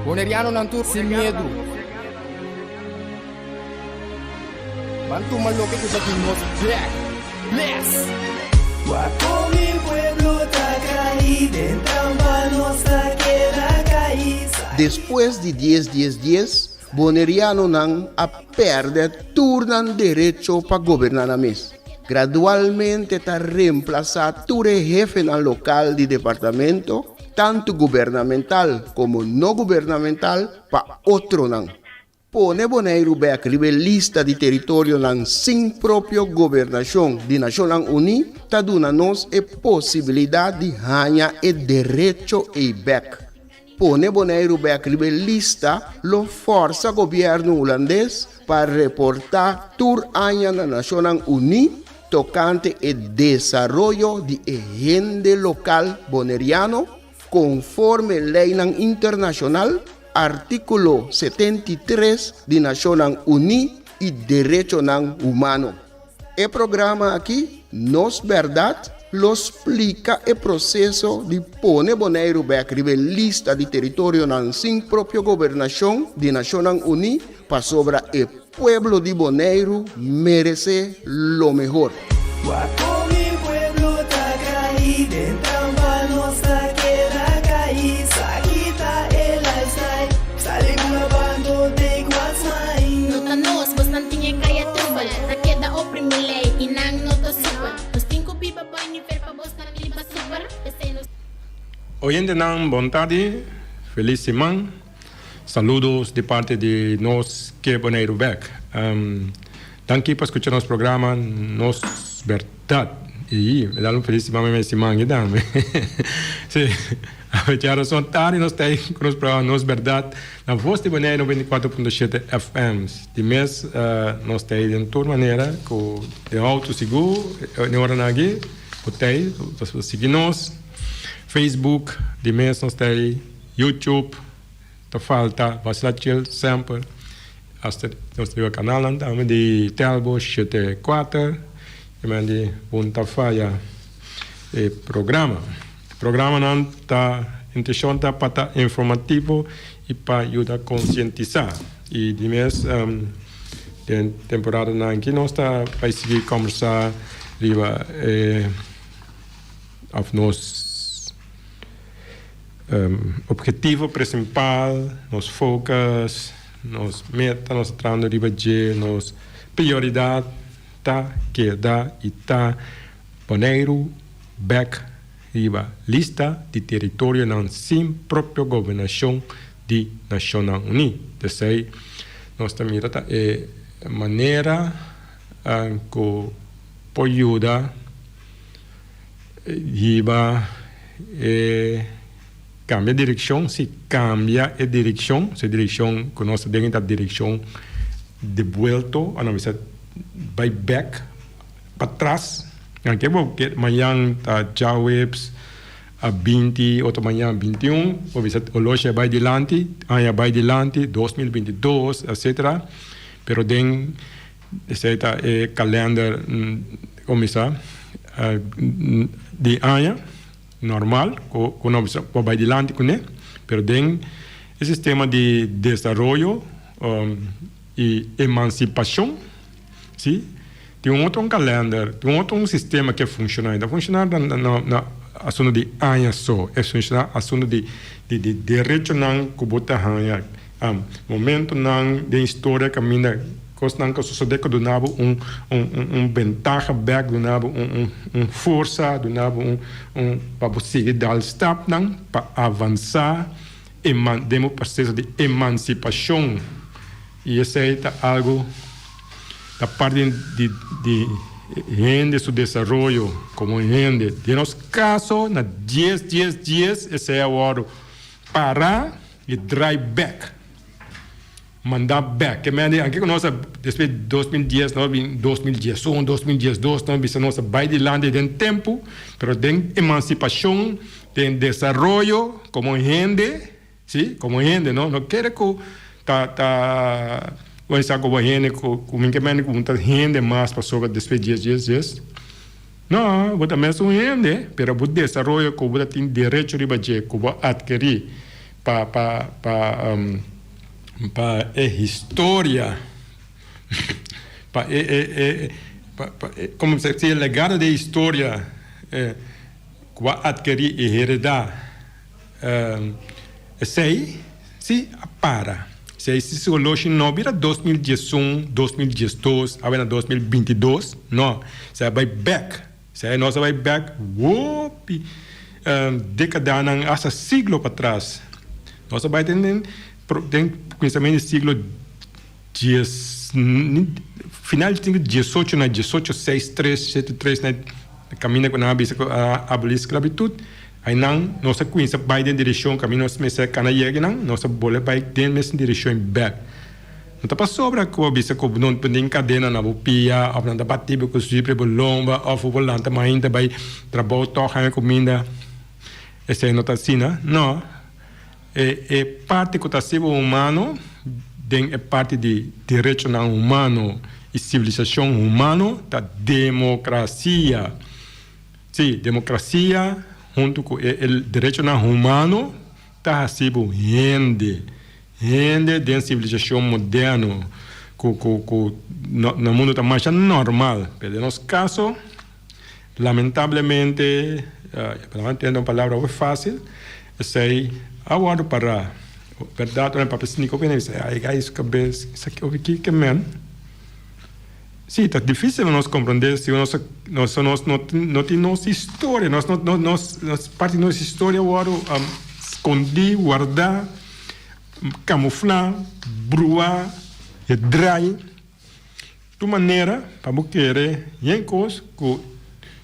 Bonerianonan tur sin miedu. Ban tuma loke ku ta di nos bek. Bless! Wak kon mi pueblo ta kai den trampa nos ta keda kai. Despues di dies dies dies, Bonerianonan a pèrdè tur nan derecho pa goberná nan mes. Gradualmente ta remplasá tur e hefenan lokal di departamento, tantu gubernamental komo no gubernamental, pa otronan. Pone Boneiru bèk riba e lista di teritorionan sin propio gobernashon di Nashonnan Uní ta duna nos e posibilidat di haña e derecho ei bèk. Pone Boneiru bèk riba e lista lo fòrsa gobièrnu hulandes pa reportá tur aña na Nashonnan Uní tokante e desaroyo di e hende lokal boneriano konforme leinan internashonal, artíkulo 73 di Nashonnan Uní i derechonan humano. E programa aki, Nos Bèrdat, lo splika e proseso di pone Boneiru bèk riba e lista di teritorionan sin propio gobernashon di Nashonnan Uní pasobra e pueblo di Boneiru meresé lo mehor. Wak kon mi pueblo ta kai den trampa nos ta keda kai sa kita e lifestyle sali bula bando take what's mine. No ta nos, bosnan tin e kaya trubel. Ta keda oprimi lei i nan no ta supel. Nos tin ku biba boi nivel pa bosnan biba super. P'esei nos. Oyentenan bon tardi, felis siman. Saludos di parti di nos ke Boneiru bek. Danki pa skucha nos programa Nos Berdad. I mi dal un felis siman mi mes siman aki tambe. Si, awe djarason tardi nos ta ei ku nos programa Nos Berdad na Vos di Boneiru 94.7 FM. Di mes nos ta ei den tur manera ku den outo sigur den oranan aki bo ta ei, bo ta sigui nos. Facebook di mes nos ta ei. YouTube ta falta basila chill semper hasta nos ta riba kanalnan tambe di Telbo 74 y men di un ta faya e programa. E programanan ta intencion ta pa ta informativo y pa yuda concientisa y di mes den temporadanan aki nos ta bay sigui combersa riba e of nos. Obhetivo principal, nos focus, nos meta, nos ta trahando riba dje, nos prioridad ta, keda y ta Boneiru bek riba lista di teritorionan sin propio gobernacion di Nacionnan Uní. Esey nos ta mira ta e manera cu por yuda Hiba e cambia direccion, si cambia e direccion, si e direccion cu nos ta den ta direccion de vuelto, a no bisa bay bek, patras, anke bo ke mañan ta djaweps a 20, otro mañan 21, bo bisa oloshi a bay dilanti, aña a bay dilanti, 2022, etcetera, pero den. Esei ta e kalender kuminsá di aña normal ku nos por bai dilanti kuné, pero den e sistema di desaroyo i emansipashon si tin un otro kalender, tin un otro sistema ke funshoná. E ta funshoná na asuntu di aña so, e funshoná asuntu di derechonan ku bo ta haña. Momentonan den historia kaminda kosnan ka sosodé ku duna bo un un bentaha bèk, duna bo un un forsa, duna bo un un pa bo sigui dal stapnan pa avansá den bo proseso di emansipashon. I esei ta algu ta parti di di hende su desaroyo komo hende. Den nos kaso na dies dies dies esei a wòrdu pará. E draai bek. Manda bek. Ke mende anke ku nos a despues di 2010 nos a bin 2011, 2012 nos a bisa nos a bai dilanti den tempu, pero den emansipashon, den desaroyo komo hende, si, komo hende no, no kere ku ta ta kuminsá komo hende ku ku mi ke mende ku bo ta hende mas pasobra despues dies dies dies. No, bo ta mes un hende, pero bo desaroyo ku bo ta tin derecho riba dje, ku bo a atkerí. Pa pa pa pa e historia pa e e e pa pa e como bisa si e legado di e historia cu a adkeri y hereda esey si a para. Esey si su oloshi no bira 2011, 2012 awe na 2022 no esey a bay bek. Esei nos a bai bek hopi dekadanan, asta siglo patras. Nos a bai den den den kuminsamentu di siglo dies final di siglo diesocho na diesocho seis tres shete tres na kaminda ku nan a bisa ku a abolí sklabitut. Ainan nos a kuminsa bai den direkshon kaminda nos mester a kana yega nan, nos a bolbe bai den mes direkshon bek. No ta pasobra ku bo bisa ku no tin kadena na bo pia òf nan ta bati bo ku zipri bo lomba òf bo lanta mainta bai trabou tòg haña kuminda. Esei no ta asina. No. E e parti ku ta hasi bo humano den e parti di derechonan humano i sivilisashon humano ta demokrasia. Sí, demokrasia huntu ku e e derechonan humano ta hasi bo hende. Hende den sivilisashon moderno ku ku ku na mundu ta masha normal, pero den nos kaso lamentablemente, pa nan tende un palabra hopi fásil, esei a wòrdu pará. Bèrdat ora mi papia snika hopi hende bisa, ay gai su kabes, esaki hopi ki ke men. Sí, ta difísil pa nos komprondé si nos nos nos no tin nos historia, nos no nos nos parti di nos historia wòrdu skondí, wardá. Kamuflá, bruá, e drai tur manera pa bo kere yen kos ku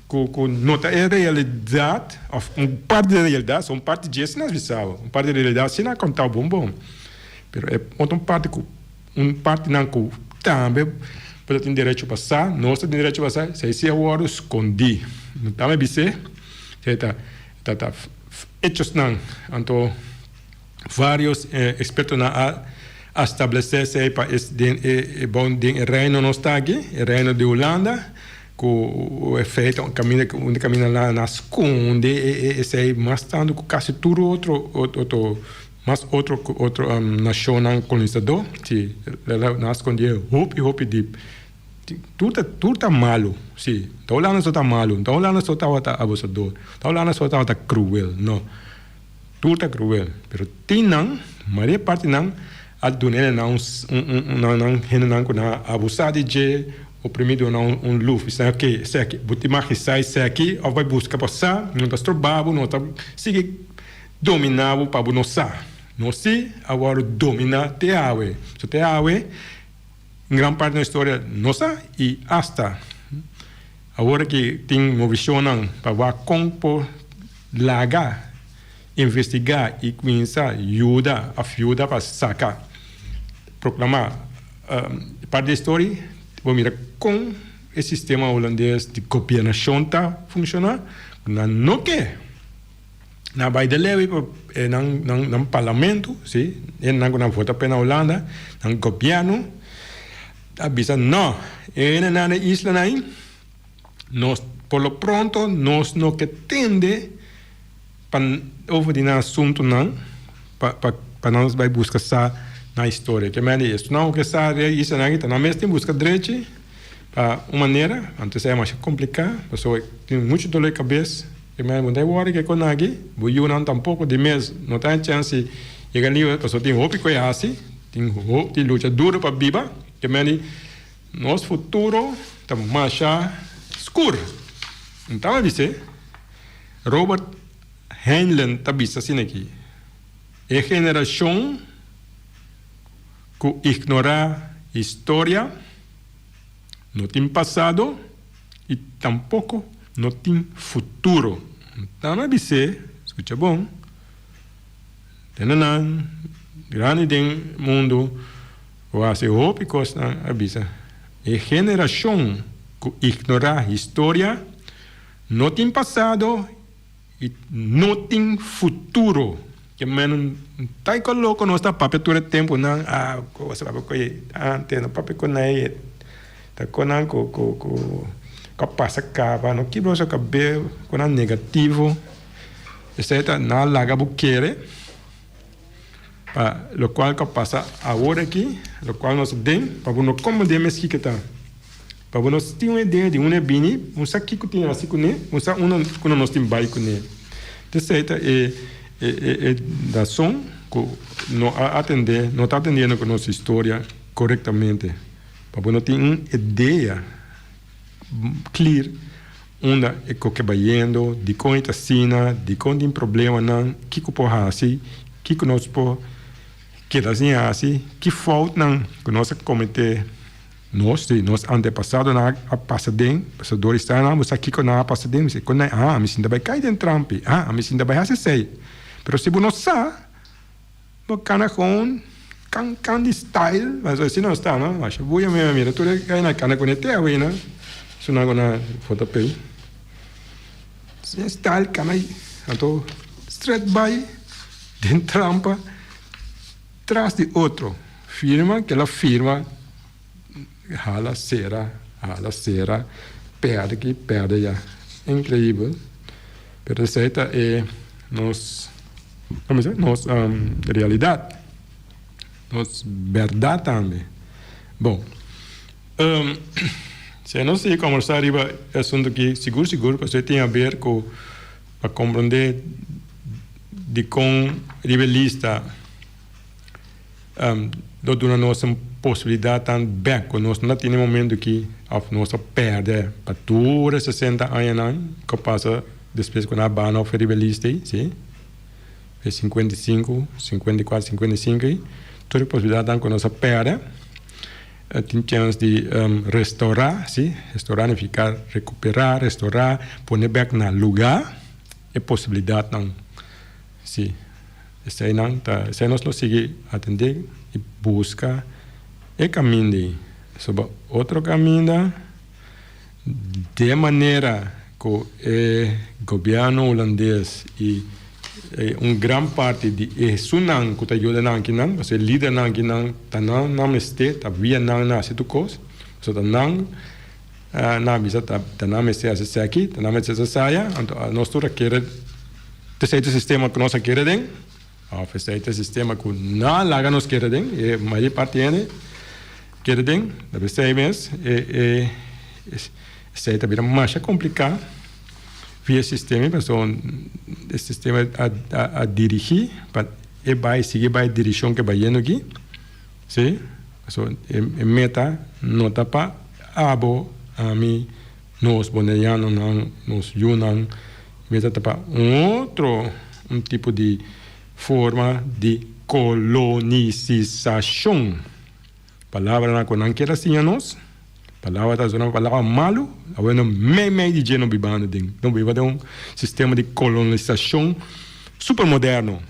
ku ku no ta e realidat òf un parti di e realidat, so un parti dje si nan bisa bo, un parti di e realidat si nan a kontá bo bon bon, pero e otro parti ku un partinan ku tambe bo ta tin derecho pa sa, nos ta tin derecho pa sa, esei si a wòrdu skondí. No ta mi bis'é, esei ta ta ta echosnan, anto. Varios expertonan a establece esey pa es den e bon den e reino nos ta aki, e reino di Hulanda, cu e feito caminda unda caminda nan a sconde esey mas tanto cu casi tur otro otro mas otro otro nacionnan colonizador, si nan a sconde hopi hopi diep. Tur ta tur ta malu, si. Ta Hulanda so ta malu, ta Hulanda so tabata abusador, ta Hulanda so tabata cruel, no. Tur ta cruel, pero tin nan, mayoria parti nan a dun'e nan un un un nan hendenan cu nan a abusa di dje, oprimi duna un un luf, bisa nan ok esaki bo tin mag hisa esaki of bai busca pa sa, no ta stroba bo, no ta sigui domina bo pa bo no sa. Nos si a wòrdu domina te awe, so te awe un gran parti di nos historia no sa y hasta awor aki tin movicionnan pa wak con por Laga investigá i kuminsá yuda òf yuda pa saka, proklamá parti di e story, bo mira kon e sistema hulandes di gobiernashon ta funshoná, nan no ke nan bai de lewi pa nan nan parlamento, si, hendenan ku nan vota p'e na Hulanda, nan gobièrnu a bisa no, e hendenan na e islanan ei. Nos, por lo pronto, nos no ke tende pa over di nan asuntunan pa pa pa nan bai buska sa nan historia. Ke mende estunan ku ke sa de islanan aki ta nan mes tin buska drechi pa un manera, anto esei a masha kompliká pasobra tin muchu dolor di kabes. Ke mende bo no ta e wòrdu ke kon aki, bo yunan tampoko di mes no ta e chèns di yega liber pasobra tin hopi ku e hasi, tin hopi lucha duru pa biba. Ke mende. Nos futuro ta masha skur. N taba bis'é. Robert Heinlein ta bisa asina aki, E generashon ku ignorá historia no tin pasado i tampoko no tin futuro. N taba bis'é, skucha bon, Hendenan grandi den mundu ku hasi hopi kosnan a bisa, E generashon ku ignorá historia no tin pasado i no tin futuro. Ke men ta iko loko nos ta papia tur e tempunan, ah, kos papia ku e ante, no papia ku nan e ta konan ku ku ku a pasa kaba, no kibra boso kabel ku nan negativo. Esei ta nan laga bo kere. Pa lokual ku a pasa awor aki, lokual nos den, pa bo no komprendé mes kiko ta. Pa bo no tin un idea di unda e bini, bo sa kiko tin hasi kuné, bo sa unda ku nos tin bai kuné. T'esei ta e e e rason ku no a atendé, no ta atendiendo ku nos historia korektamente. Pa bo no tin un idea clear unda e koke bayendo, dikon e ta asina, dikon tin problemanan, kiko por hasi, kiko nos por keda sin hasi, ki foutnan ku nos a kometé, nos, si, nos antepasadonan a pasa den, pasobra dor di sta nan bo sa kiko nan a pasa den, bo sa, ah, mi sinta bai kai den trampi, ah, mi sinta bai hasi esei, pero si bo no sa. Bo cana con can can di style pasobra asina nos ta no masha buya mi a mira tur e kai na cana con e te awina suna con a foto pey sin style cana anto straight bay den trampa tras di otro firma kila firma hala sera hala sera perde aki perde aya increibel pero esey ta e nos. Como se nos realidad, nos berdad tambe. Bon, si nos sigui conversa riba e asunto aki, sigur sigur pasobra e tin haber cu pa comprende dicon riba e lista lo duna nos un posibilidad tan bek cu nos no ta tin e momento aki of nos a perde pa tur e sesenta añanan cu a pasa. Despues ku nan a bana of riba e lista ei, si, e 55, 54, 55 ei, tur e posibilidatnan ku nos a pèrdè, tin chèns di restourá, si, restourá nifiká rekuperá, restourá, pone bèk na lugá e posibilidatnan, si. Eseinan ta, esei nos lo sigui atendé i buska e kaminda ei. Soba otro kaminda. Den manera ku e gobièrnu hulandes i un gran parti di e esunnan ku ta yuda nan akinan, pasobra e lidernan akinan ta nan nan mester, ta via nan nan hasi tur kos, pasobra ta nan nan a bisa ta nan mester hasi esaki, ta nan mester hasi esaya, anto nos tur a kere esei ta e sistema ku nos a kere den, òf esei ta e sistema ku nan a laga nos kere den, e mayor parti hende. Kere den, ta p'esei mes e esei ta bira masha kompliká via e sistema pasobra e sistema a dirigí pa e bai sigui bai dirishon ke bai yendo aki, si, pasobra e meta no ta pa abo, ami, nos bonerianonan, nos yunan, e meta ta pa un otro un tipo di forma di kolonisisashon. Palabranan ku nan kier a siña nos, palabra ta zona palabra malu, awe no mei mei di dje no bibando den, no biba den un sistema di kolonisashon super moderno,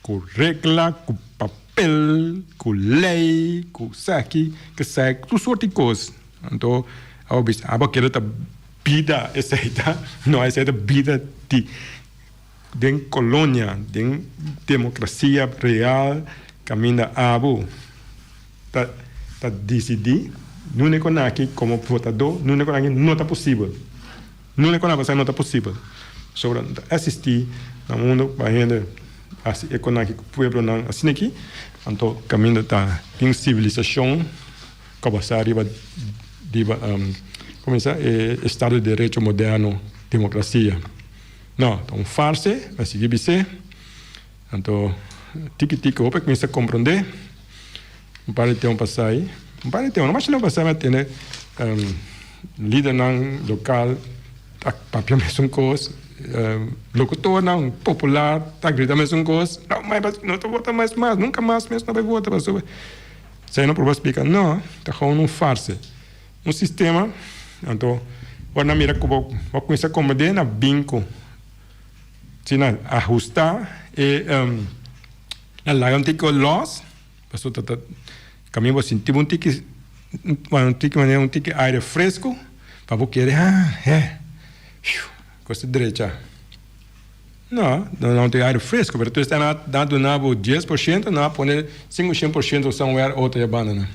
ku regla, ku papel, ku lei, ku esaki, ku esei, tur sorti kos. Anto abo bisa, abo kere ta bida esei ta, no esei ta bida di. Den kolonia, den demokrasia real kaminda abo ta ta disidí, nunde ku nan aki komo votadó, nunde ku nan aki no ta posibel. Nunde ku nan pasá no ta posibel. Pasobra no ta eksistí na mundu pa hende hasi e kon aki ku pueblonan asina aki. Anto kaminda ta tin sivilisashon ku a basá riba riba komo bisa e estado di derecho moderno, demokrasia. No, ta un farse, mi a sigui bis'é. Anto, tiki tiki hopi a kuminsá komprondé. Un par di tempu pasá ei, un par di tempu, no masha tempu pasá mi a tende lidernan lokal ta papia mesun kos, lokutornan popular ta grita mesun kos, No, no ta vota mas mas, nunka mas mes no bai vota pasobra. Esei no por splika, no, ta gewoon un farse. Un sistema, anto ora nan mira ku bo bo kuminsá komprendé nan bin ku si nan ahustá e nan laga un tiki lòs pasobra ta ta kaminda bo sinti bo un tiki un tiki manera un tiki aire fresku pa bo kere ha he kos ta drecha no nan tin aire fresku pero tur esnan nan duna bo 10% nan a pone 5 shen por shento somewhere otro e banda nan.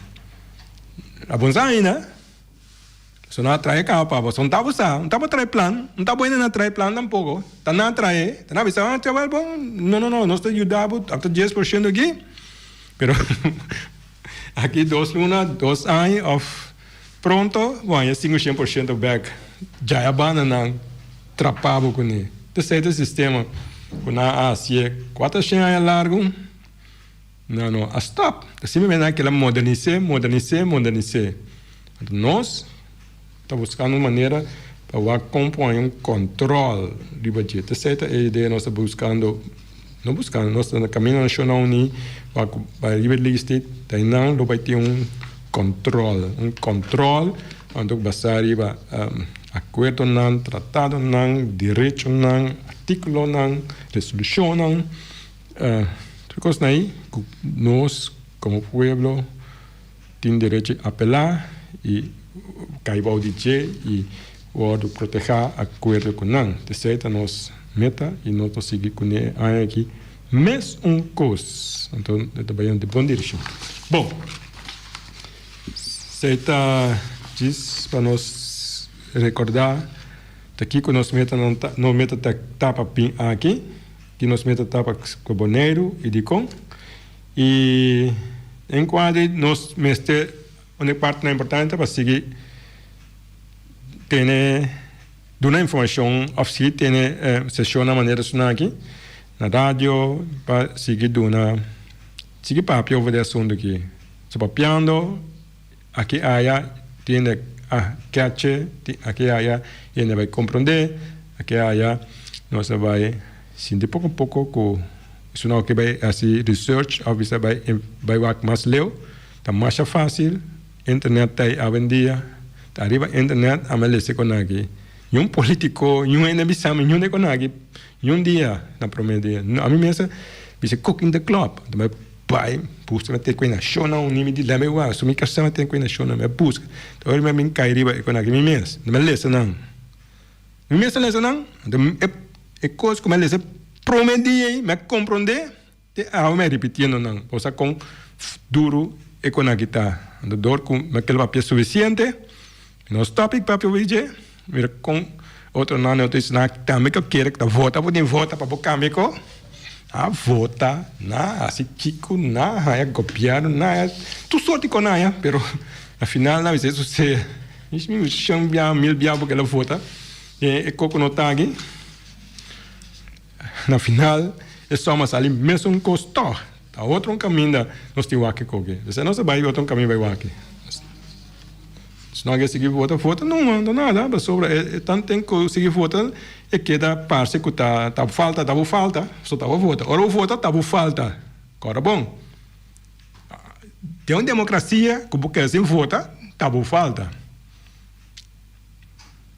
Abonsa ainda. So nan a trae kaba pa bo. So no ta sa, no ta bo trae plan, no ta bo hende na trae plan tampoco. Ta nan a trae, ta nan a bisa, ah, chaval, bon, no, no, no, nos ta yuda bo hasta 10% aki. Pero aki dos luna, dos aña of pronto bo haña sinku shen por shento bek. Djaya banda nan trapa bo kuné. Esei ta e sistema ku nan a hasié kuater shen aña largu. Nan no a stop. Ta simplemente nan keda modernis'é, modernis'é, modernis'é. Anto nos ta buskando un manera pa wak kon por haña un kòntròl riba dje. Ta esei ta e idea nos ta buskando, no buskando, nos ta na Kaminda Nashonal Uní wak ku bai riba e lista ta einan lo bai tin un kòntròl, un kòntròl anto basá riba akuerdonan, tratadonan, derechonan, artíkulonan, resolushonnan. Tur kosnan ei ku nos komo pueblo tin derecho di apelá i kai bou di dje i wòrdu protehá akuerdo ku nan. Esei ta nos meta i nos ta sigui kuné e aña aki mes un kos. Anto e ta bai den bon direkshon. Bon, esei ta djis pa nos rekordá ta kiko nos metanan ta. Nos meta ta tapa pin aki. Di nos meta ta pa ku Boneiru i dikon i den kuadri nos mester un e partinan importante pa sigui tene duna informashon òf sigui tene seshonnan manera esnan aki na radio pa sigui duna sigui papia over di e asuntu aki so papiando aki aya tin hende a keche aki aya hende a bai komprondé aki aya nos a bai sinti poko poko ku esun nan ke bai hasi research òf bisa bai bai wak mas leu ta masha fásil internet ta ei awendia ta ariba internet a mi a lesa kon aki niun politiko niun hende a bisa mi niun de kon aki niun dia na prome dia ami mes a bisa cooking the club. Bai buska mi a ten ku e nashonnan uni mi di lèmbe wak so mi kasá mi a ten ku e nashonnan mi a buska ta ora mi a bin kai riba e kon aki mi mes mi a lesa nan mi mes a lesa nan anto e e kos ku mi a lesa prome dia ei mi a komprondé te awe mi a ripitiendo nan bo sa kon duru e kon aki ta anto dor ku mi a keda papia sufisiente mi no stòp i papia obi dje mira kon otronan otro esnan tambe ku kere ku ta vota bo tin vota pa bo kambia e ko. A vota na hasi kiko na haya gobierno na haya tur sorti kon haya pero na final na bisa esuse mi shen bia mil bia bo keda vota e koko no ta aki na final e soma sali mesun kos tog ta otro un kaminda nos tin wak e koke esei nos a bai otro un kaminda bai wak. Si no a sigui vota, vota no no nada, pasobra e tanten ku sigui vota e keda parse ku ta ta falta, ta bo falta, so ta bo vota. Ora bo vota ta bo falta. Kòrda bon, den un demokrasia ku bo keda sin vota ta bo falta.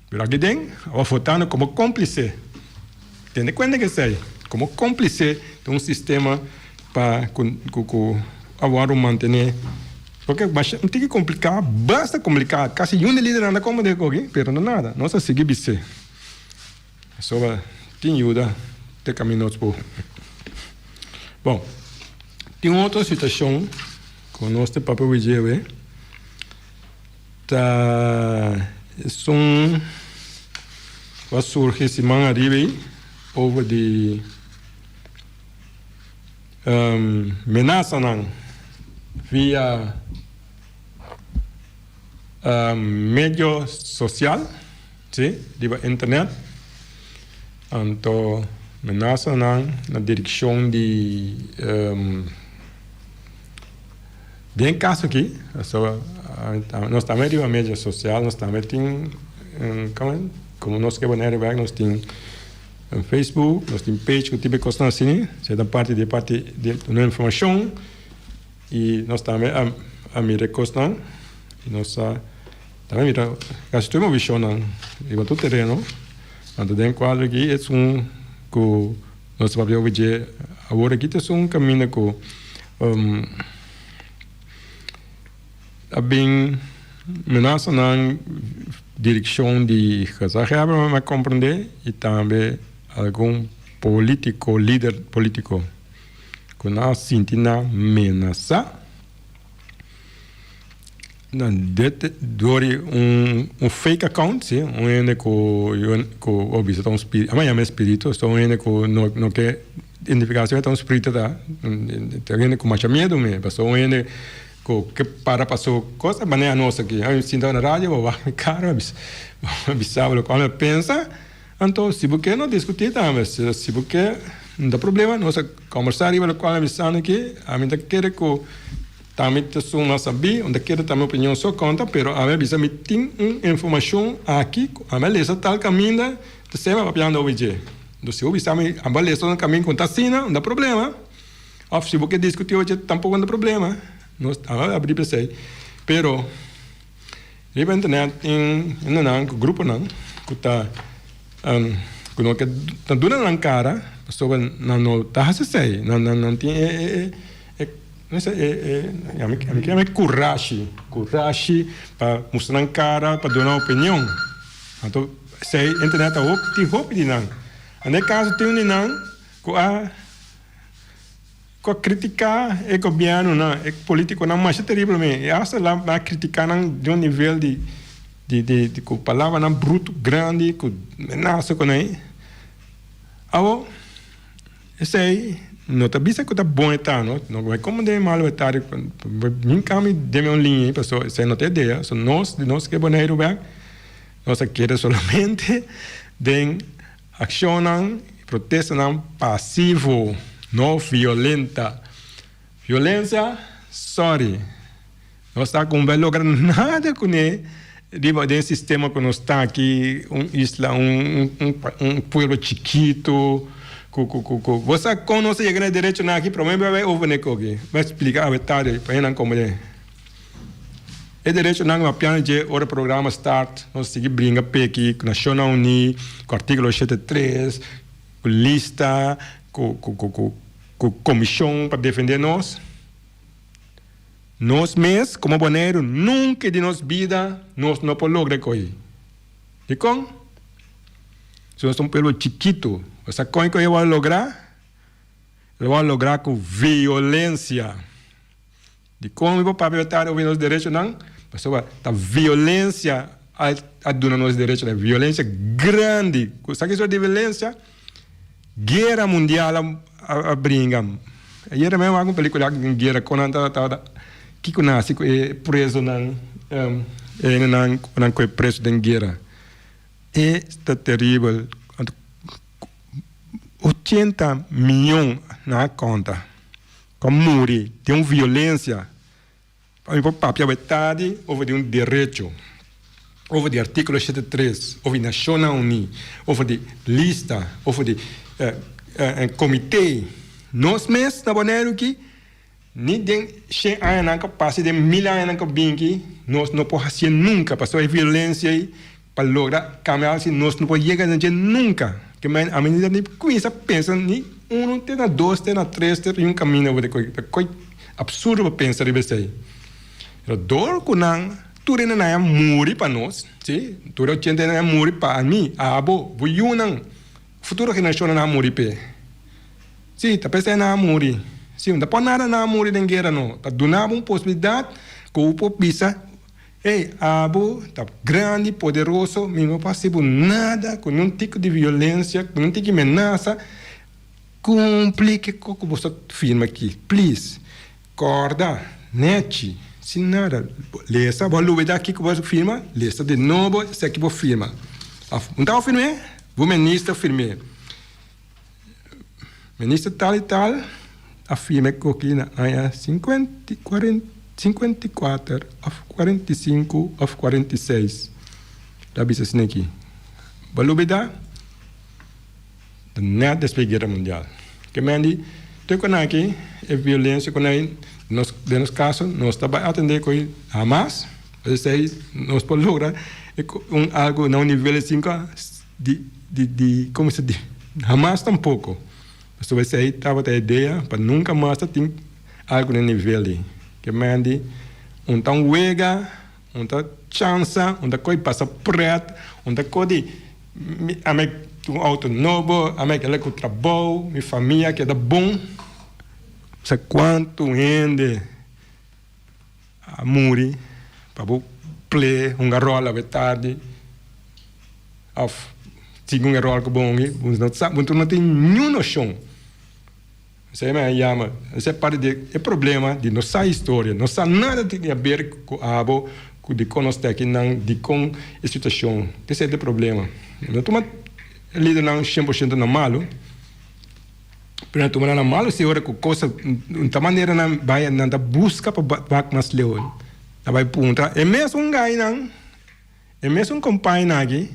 Pero aki den abo votando komo kómplise. Tene kuenta ku esei, komo kómplise den un sistema pa ku ku a wòrdu mantené. Porque masha un tiki kompliká, basta kompliká, kasi yun di lidernan ta komprendé koki, pero no nada, nos a sigui bis'é. Pasobra tin yuda te kaminda nos por. Bon, tin un otro situashon ku nos ta papia widjewe. Ta esun ku a surgi siman ariba ei over di menasanan via medio sosial, si, riba internet. Anto menasanan na direkshon di. Den kaso aki, nos tambe riba media sosial, nos tambe tin, komo nos ke Bonaire wèk, nos tin Facebook, nos tin page ku tipo kosnan asina, esei ta parti di e parti di duna informashon i nos tambe a mira e kosnan i nos a tambe mira kasi tur e movishonnan riba tur tereno. Anto den kuadro aki esun ku Nos ta papia over dje awor aki ta esun kaminda ku a bin menasanan direkshon di gezaghebber mi a komprende i tambe algun politiko lider politiko ku nan a sinti nan menasá. Nan dit door di un un fake account si un hende ku ku bo bisa ta un spiritu a yama spiritu so un hende ku no no ke identifiká su ta un spiritu ta ta un hende ku masha miedu mi pasobra un hende ku ke para pa su kos a manera nos aki a sinta na radio bo wak mi kara bo bisa bo lokual mi a pensa anto si bo ke no diskutí tambe si bo ke no ta problema nos a kombersá riba lokual mi a bisando aki ami ta kere ku. Tambe ta suma sabí, unda keda ta mi opinion so konta, pero ami a bisa mi tin un informashon aki ku ami a lesa tal kaminda, ta sema papiando obi dje. Enton si bo bisa mi abo a lesa un kaminda ku ta asina, no ta problema. Òf si bo ke diskutí obi dje tampoko no ta problema. Nos a abrí p'esei. Pero riba internet tin hendenan ku gruponan ku ta ku no ke ta duna nan kara pasobra nan no ta hasi esei. Nan nan tin e. Mester e e ami ami ke yama e kurashi, kurashi pa mustra nan kara, pa duna opinion. Anto esei internet ta hopi tin hopi di nan. Na e kaso tin un di nan ku a ku a kritiká e gobièrnunan, e politikonan masha teriblemente. I asta la a kritiká nan di un nivel di di di ku palabranan brutu grandi ku menasa ku nan. Awo. Esei no ta bisa ku ta bon e ta no, no bai komo den e malu e ta min kami den un liña ei pasobra esei no ta e idea, so nos di nos ke Boneiru bek nos a kere solamente den akshonnan protestanan pasivo no violenta, violensia sorry. Nos ta ku bai logra nada kuné riba den sistema ku nos ta aki, un isla, un un pueblo chikitu ku ku ku ku bo sa kon nos a yega na e derechonan aki? Promé mi bai over n'e koki, bai splika awe tardi pa hendenan komprende. E derechonan ku a piano dje ora programa start nos sigui bringa p'e ku Nashonnan Uní, ku artíkulo 73, ku lista, ku ku ku ku komishon pa defendé nos. Nos mes komo Boneiru nunka di nos bida nos no por logra ko'i. Dikon? Si nos ta un pueblo chikitu, bo sa kon ku e wòrdu lográ? E wòrdu lográ ku violensia. Dikon mi por papia tardi over nos derechonan? Pasobra ta violensia a duna nos derechonan, violensia grandi. Ku sa ki sort di violensia? Guera mundial a bringa. Ayera mi a wak un pelicula di guera con nan tabata kico nan haci cu e presonan e hendenan cu nan coge preso den guera. E ta teribel. Ochenta miyon nan a conta cu a muri den un violencia. Pa mi por papia awe tardi over di un derecho, over di artíkulo 73, over di Nashonnan Uní, over di lista, over di komité. Nos mes na Boneiru aki, ni den shen añanan ku pasa, den mil añanan ku bin aki, nos no por hasié nunka, pasobra e violensia ei pa logra kambia algu asi nos no por yega na dje nunka. Ke men ami ni ta ni kuminsá pensa ni unu te na dos te na tres te un kaminda bo ta koy ta koy absurdo pa pensa riba esei. Pero dor ku nan tur hende nan a muri pa nos, si, tur e ochenta hende nan a muri pa ami, abo, bo yunan, futuro generashonnan nan a muri p'e. Si, ta p'esei nan a muri. Si, no ta por nada nan a muri den guera no, ta duna bo un posibilidat ku bo por bisa. Ey, abo ta grandi, poderoso, mi no por haci bo nada cu niun tipo di violencia, cu niun tipo di menasa. Cumpli ke cu bo sta firma aki, please. Corda, nechi, sin nada. Lesa, bo a lubida kico bo a firma, lesa di nobo esaki bo firma. Of, un ta firm'e? Bo minister firm'e. Minister tal y tal a firma e koki na aña 54 of 45 of 46. Ta bisa asina aki. Bo lubida? Ta net despues Guera Mundial. Ke men di tur ku nan aki e violencia ku nan nos den nos kaso nos ta bai atende ku hamas. Esei nos por logra un algo na un nivel asin Di, di, di, como se di, hamas tampoco. Pasobra esey tabata e idea pa nunca mas ta tin algo na e nivel di. Ke men di, un ta un wega, un ta chansa, un ta coy pasa pret, un ta coy di, mi, ami tin un auto nobo, ami a keda cu trabou, mi famia a keda bon. Sa cuanto hende a muri. Pa bo play hunga ròl awe tardi òf sigui un eròr ku bo hungi, bo no sa, bo no tin niun noshon. Esei mi a yama, esei parti di e problema di no sa historia, no sa nada di haber ku abo, ku dikon nos ta akinan, dikon e situashon. Esei ta e problema. No tuma e lidernan 100% na malu. Pero nan tuma nan na malu si ora ku cosa un ta manera nan bai nan ta buska pa bak mas leu. Nan bai puntra e mesun gainan, e mesun kompainan aki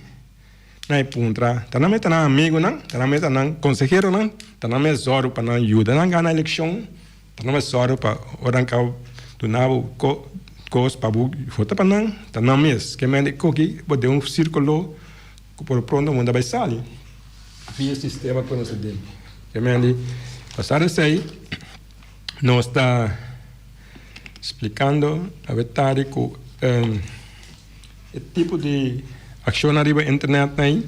nan e puntra ta nan mes ta nan amigunan, ta nan mes ta nan konseheronan, ta nan mes zòru pa nan yuda nan gana elekshon, ta nan mes zòru pa ora nan kaba duna bo kos pa bo vota pa nan, ta nan mes. Ke mende koki bo den un sirkulo Ku por pronto munda bai sali via sistema ku nos a den. Tremendo. Pasado esei nos ta splikando awe tardi ku e tipo di akshonnan riba internet nei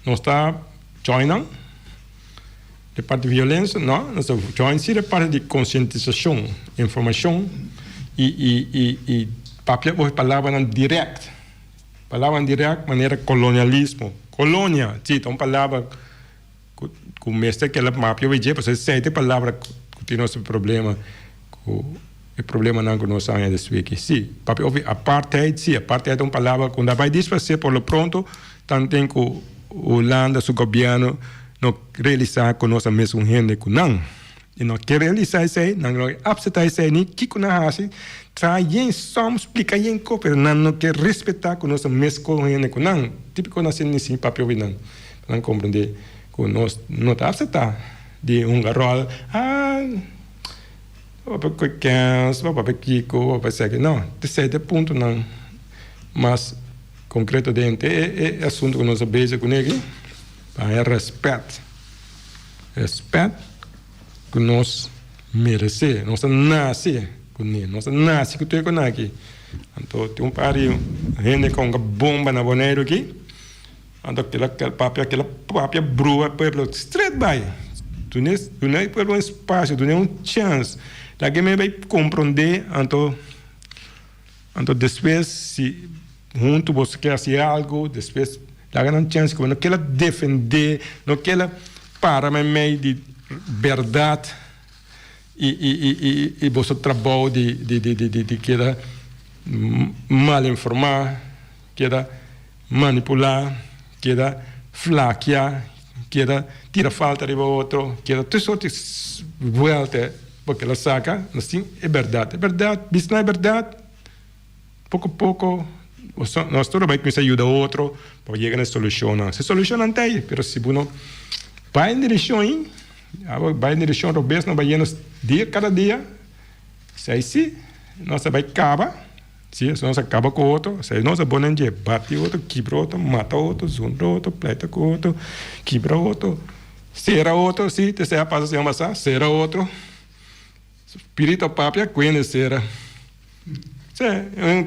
nos ta join nan de parti violensia no nos ta join si de parti di konsientisashon, informashon i papia bo e palabranan dirèkt. Palabra direct manera kolonialismo. Kolonia, si, ta un palabra ku ku mester keda mapia wei dje, pasobra esei ta e palabra ku tin nos problema ku e problemanan ku nos haña des wiki. Si, papia ofi apartheid, si, apartheid ta un palabra ku no ta bai disfasé por lo pronto, tanten ku Hulanda su gobièrnu no realisá ku nos ta mesun hende ku nan. I no ke realisá esei, nan no ke apseptá esei ni kiko nan hasi, traha yen som, splika yen kos, pero nan no ke respetá ku nos ta mes kon hende ku nan. Típiko nan sin ni sin papia obi nan, pa nan komprendé ku nos no ta apseptá di hunga ròl, ah, bo papia ku kens, bo papia kiko, bo papia esaki. No, esei ta e puntonan mas konkreto den e asuntu ku nos a bezig kuné aki, pa haña rèspèt. Respet ku nos meresé. Nos a nase kuné. Nos a nase ku tur e konan aki. Anto tin un par di hende ku a hunga bomba na Boneiru aki. Anto kila papia kila papia brua e pueblo stret bai. Dun'é dun'é e pueblo un espasio, dun'é un chèns. Laga e men bai komprondé anto anto despues si. Huntu boso ke hasi algu, despues laga nan chèns ku bo no keda defendé, no keda para meimei di bèrdat i i i i i boso trabou di di di di di keda mal informá, keda manipulá, keda flakia, keda tira falta riba otro, keda tur sorti buèlta bo keda saka, nos tin e bèrdat, e bèrdat, bisa nan e bèrdat. Poko poko nos tur a bai kuminsá yuda otro pa yega na e solushonnan. Si solushonnan ta ei, pero si bo no bai den direkshon ei, abo bai den direkshon robes, no bai yendo dia kada dia, esei si nos a bai kaba, si nos a kaba ku otro, esei nos a bo nan dje bati otro, kibra otro, mata otro, zundra otro, pleita ku otro, kibra otro, sera otro, si esei a pasa siman pasá, sera otro. Spiritu a papia kuende sera. Sí,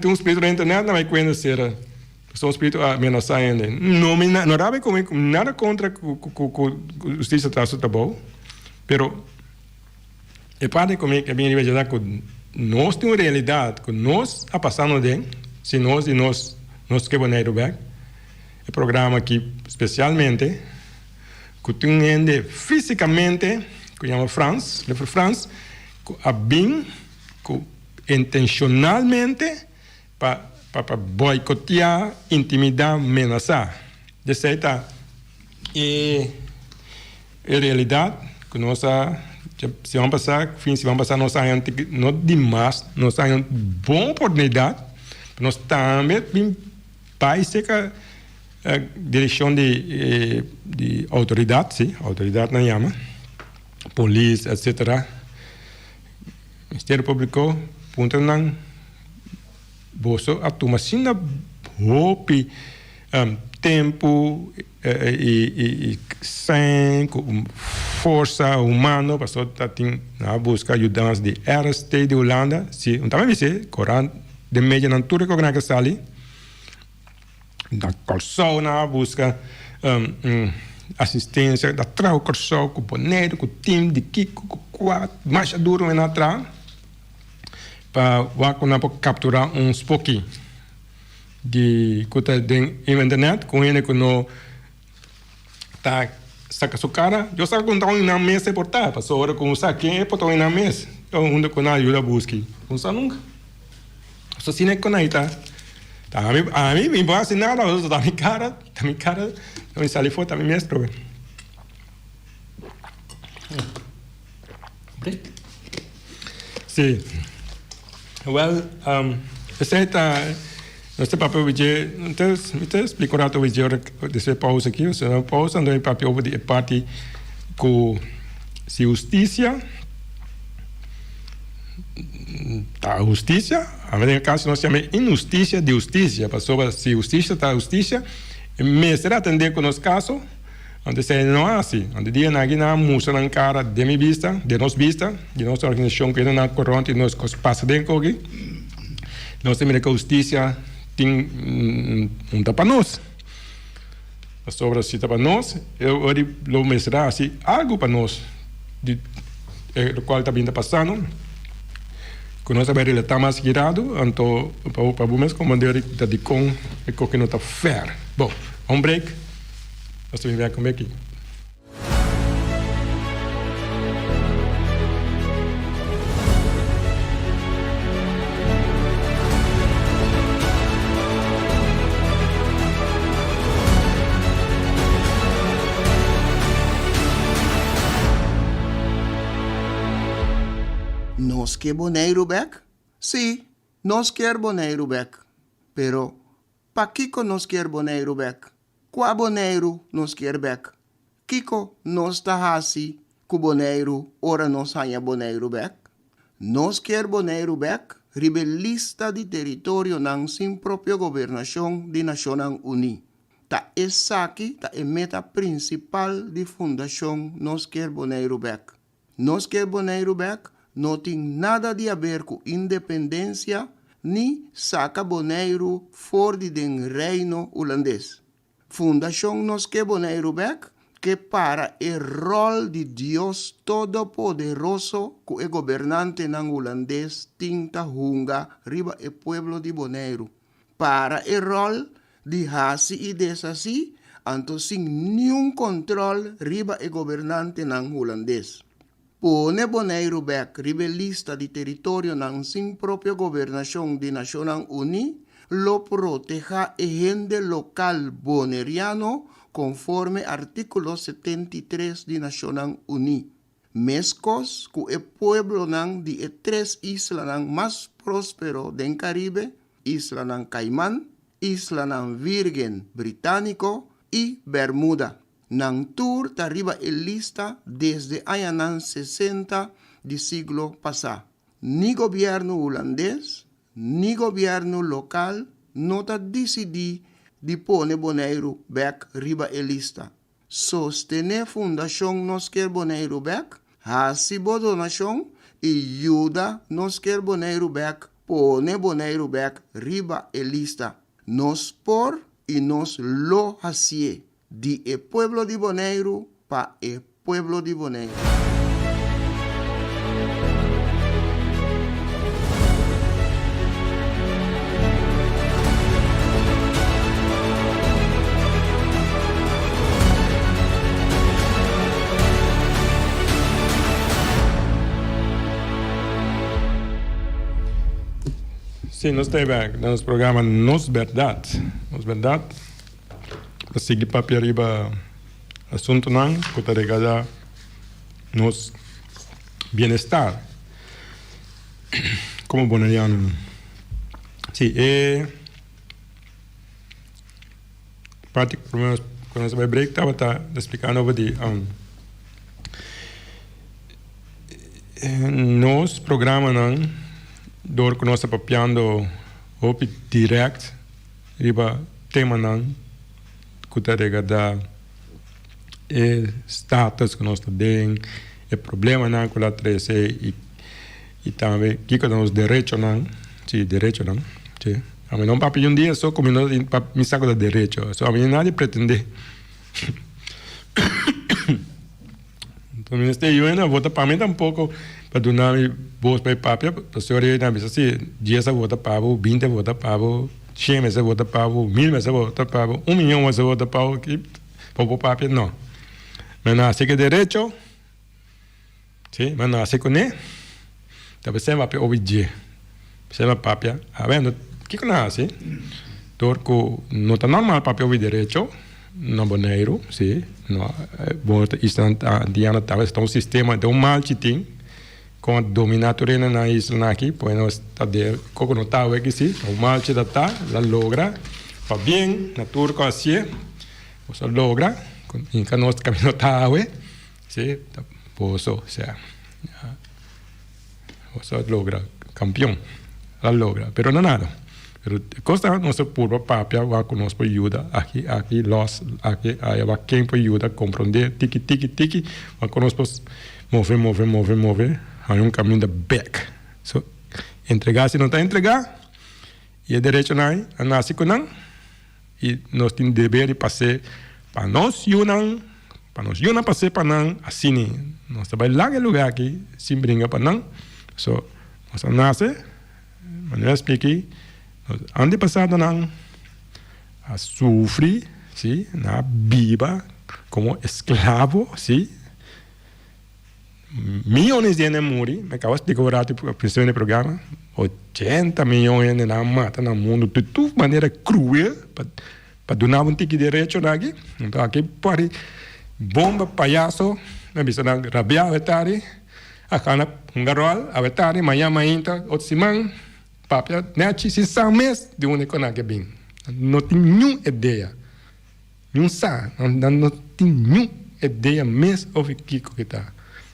tin un spiritu na internet na bai kuende sera. Pasobra un spiritu a menasá hende. No mi no rabia ku mi nada kontra ku ku ku hustisia ta su trabou, pero e parti ku mi ke bin riba dje ta ku nos tin un realidat ku nos a pasando den, si nos di nos nos ke Boneiru bek, e programa aki spesialmente. Ku tin un hende físikamente ku yama Frans, Leffer Frans, ku a bin ku intenshonalmente pa pa pa boikoteá, intimidá, menasá. Esei ta e e realidat ku nos a siman pasá, fin siman pasá nos a haña no dimas, nos a haña un bon oportunidat pa nos tambe bin bai serka. Direkshon di di outoridat, si, outoridatnan yama, polis etsetera, Ministerio Públiko puntra nan, boso a tuma asina hopi tempu i sèn ku forsa humano pasobra ta tin nan a buska yudansa di RST di Hulanda, si, un tambe bis'é korant den medianan tur e kokinan ke sali. Na Kòrsou nan a buska asistensia, ta traha ku Kòrsou, ku Boneiru, ku tim di kiko, ku kua, masha duru nan a traha. Pa wak ku nan por kapturá un spoki di ku ta den internet ku hende ku no ta saka su kara. Yo sa ku ta un nan mes e por ta, pasobra ku un sa ken e por ta un nan mes huntu ku nan yuda buski. Un sa nunka. So asina ku nan ta. Ta ami ami mi por hasi nada pasobra ta mi kara, ta mi kara, mi sali for ta mi mes trobe. Sí. Wel, esei ta nos ta papia over dje, mi ta splika un rato over dje ora despues e pausa aki, pasobra na pausa anto mi papia over di e parti ku si hustisia ta hustisia, ame den e kaso nos yama inhustisia di hustisia, pasobra si hustisia ta hustisia e mester atende ku nos kaso. Anto esei no a hasi. Anto e dianan aki nan a mustra nan kara den mi bista, den nos bista, di nos organisashon ku e nan koront i nos kos pasa den koki. Nos ta mira ku hustisia tin un ta pa nos. Pasobra si ta pa nos, e ora lo mester a hasi algu pa nos di e lokual ta bin ta pasando. Ku nos a bai relatá mas girado, anto pa bo mes komprende ta dikon e koki no ta fair. Bon, un break. Nos ta bin bek un beki. Nos ke Boneiru bek? Sí, nos kier Boneiru bek. Pero, pakiko nos kier Boneiru bek? Kua Boneiru nos kier bek? Kiko nos ta hasi ku Boneiru ora nos haña Boneiru bek? Nos kier Boneiru bek riba e lista di teritorionan sin propio gobernashon di Nashonnan Uní. Ta esaki ta e meta prinsipal di Fundashon Nos Kier Boneiru Bek. Nos kier Boneiru bek no tin nada di haber ku independensia ni saka Boneiru for di den Reino Hulandes. Fundashon Nos Ke Boneiru Bek ke para e ròl di Dios Todopoderoso ku e gobernantenan hulandes tin ta hunga riba e pueblo di Boneiru. Para e ròl di hasi i deshasí, anto sin niun kòntròl riba e gobernantenan hulandes. Pone Boneiru bèk riba e lista di teritorionan sin propio gobernashon di Nashonnan Uní lo protehá e hende lokal boneriano konforme artíkulo 73 di Nashonnan Uní. Meskos ku e pueblonan di e tres islanan mas próspero den Karibe, Islanan Cayman, Islanan Virgen Britániko i Bermuda. Nan tur ta riba e lista desde añanan sesenta di siglo pasá. Ni gobièrnu hulandes ni gobièrnu lokal no ta disidí di pone Boneiru bèk riba e lista. Sostené Fundashon Nos Kier Boneiru Bèk, hasi bo donashon i yuda Nos Kier Boneiru Bèk pone Boneiru bèk riba e lista. Nos por i nos lo hasié, di e pueblo di Boneiru pa e pueblo di Boneiru. Sí, nos ta bek na nos programa Nos Berdad. Nos Berdad ta sigui papia riba asuntonan ku ta regala nos bienestar komo bonerianonan. Sí, e parti ku ku nos a bai break tabata splikando over di nos programanan dor ku nos ta papiando hopi dirèkt riba temanan ku ta regardá e status ku nos ta den, e problemanan ku la trese i i tambe kiko ta nos derechonan, si derechonan, si. Ami no papia un dia so ku mi no mi sa ku ta derecho, so ami nada di pretende. Minister yu no a vota pa mi tampoco pa duna mi bos pa e papia, pasobra e na bisa si dies a vota pa bo, binti a vota pa bo, shen mester vota pa bo, mil mester vota pa bo, un miyon mester vota pa bo, pa bo papia no. Mi a nace cu e derecho. Sí, mi a nace cuné. Ta p'esei mi papia obi dje. P'esei mi papia, a kiko nan hasi? Dor ku no ta normal papia obi derecho na Boneiru, sí, no, bo ta isla antiano tabata ta un sistema, ta un malchi tin kon a dominá tur hende na islanan aki, pone nos ta den koko no ta awor aki sí, un malchi ta ta, la logra pabien na tur ku a hasié, nos a logra, hinka nos kaminda ta awe. Sí, ta boso, osea, boso a logra kampion, a logra, pero no nada. Pero e kos ta nos a purba papia wak ku nos por yuda aki, aki, los, aki, aya, wak ken por yuda komprondé tiki, tiki, tiki, wak ku nos por move, move, move, move, haña un kaminda bèk. So, entregá si no ta entregá, i e derechonan ei a nase ku nan. I nos tin deber di pas'é pa nos yunan, pa nos yunan pas'é pa nan, asina nos ta bai laga e lugá aki sin bringa pa nan. So, nos a nase, manera a splika, nos antepasadonan a sufri, si, nan a biba komo esklavo, si. Miyones di hende a muri, mi acaba splica un rato al principio di programa, 80 miyon hende nan a mata na mundo di tur manera cruel pa pa duna bo un tiki derecho nan aki, enton aki pari bomba payaso, mi a bisa nan rabia awe tardi, a gana hunga rol awe tardi, mañana mainta otro siman papia nechi sin sa mes di unda cu nan a bin, no tin niun idea. Niun sa, nan no tin niun idea mes over kiko ki ta.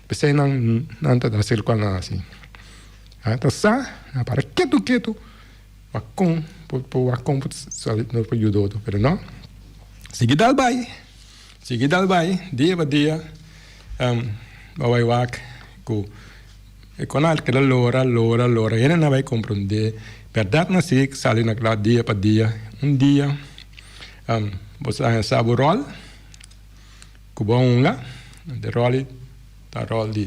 P'esei nan nan ta hasi lokual nan hasi. Nan ta sa, nan para ketu ketu pa kon por por wak kon por sali nos por yuda otro, pero no. Sigui dal bai, sigui dal bai dia pa dia bo bai wak ku e konal keda lora lora lora hende nan bai komprondé bèrdat nan sigui sali na kla dia pa dia un dia. Bo sa haña sa bo ròl ku bo a hunga. De ròl ei ta ròl di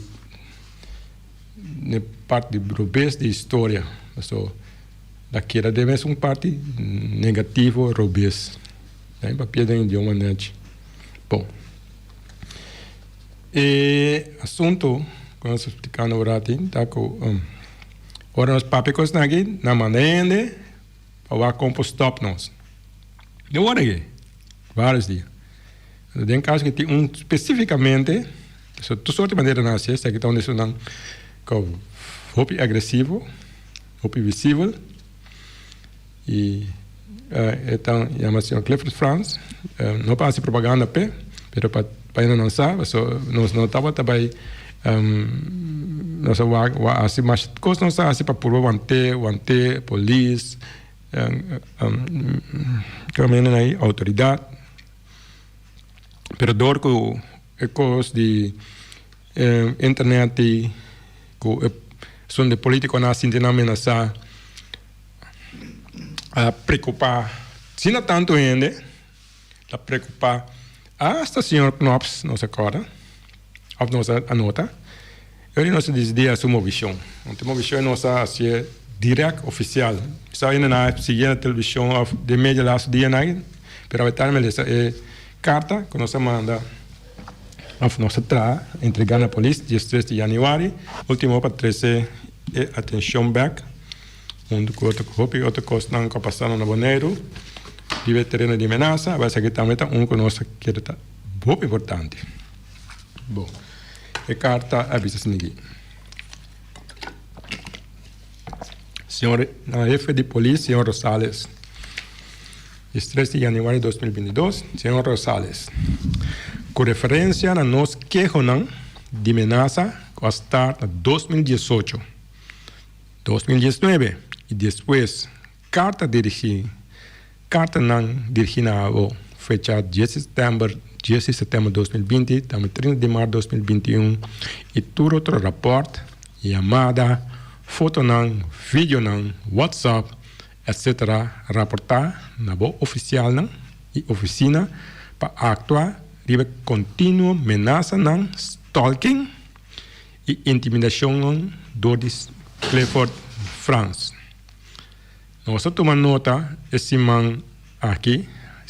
e parti robes di historia. Pasobra ta keda den mes un parti negativo robes. Nan papia den idioma nechi. Bon, e asuntu ku nos ta splikando ora aki ta ku ora nos papia kosnan aki nan manda hende. Pa wak kon por stop nos. Den ora aki, varios dia. Anto den caso ki tin un specificamente, so tur soort di manera nan haci, esaki ta un di esunnan cu hopi agresivo, hopi visibel, y e ta yama señor Clifford Frans, no pa haci propaganda p'e, pero pa pa hende nan sa, pasobra nos no tabata bay Nos a wak hasi masha kos nos a hasi pa purba want'é, want'é polis, kaminda nan outoridat. Pero dor ku e kos di internet i ku e asuntu di politikonan a sinti nan menasá a preokupá asina tantu hende. Ta preocupa hasta señor Knops nos a corda of nos a anota e ora nos a dicidi haci un movicion. Anto e movicion nos a hacié direct oficial. Mi sa hende nan a sigui na television of den media laatste dianan pero awe tarde mi a lesa e carta cu nos a manda of nos a traha entrega na polis diestres di januari ultimo pa trece e atencion bek hunto cu otro hopi otro cosnan cu a pasa na Boneiru. Riba e tereno di menasa, aba esaki tambe ta un ku nos ta kere ta hopi importante. Bon, e karta a bisa asin'aki, Señor Hefe di Polis, señor Rosales, diestres di januari 2022, Señor Rosales, ku referensia na nos kehonan di menasa ku a start na 2018, 2019 i despues Karta dirigí Kartanan dirigí na abo fecha dies di sètèmber dies di sètèmber 2020 tambe 30 di mart 2021 i tur otro rapòrt, yamada, fotonan, videonan, WhatsApp, etc. Raportá na bo ofisialnan i ofisina pa aktua riba e kontinuo menasanan. stalking i intimidashonnan dor di Clifford Frans. Nos a tuma nota e siman aki,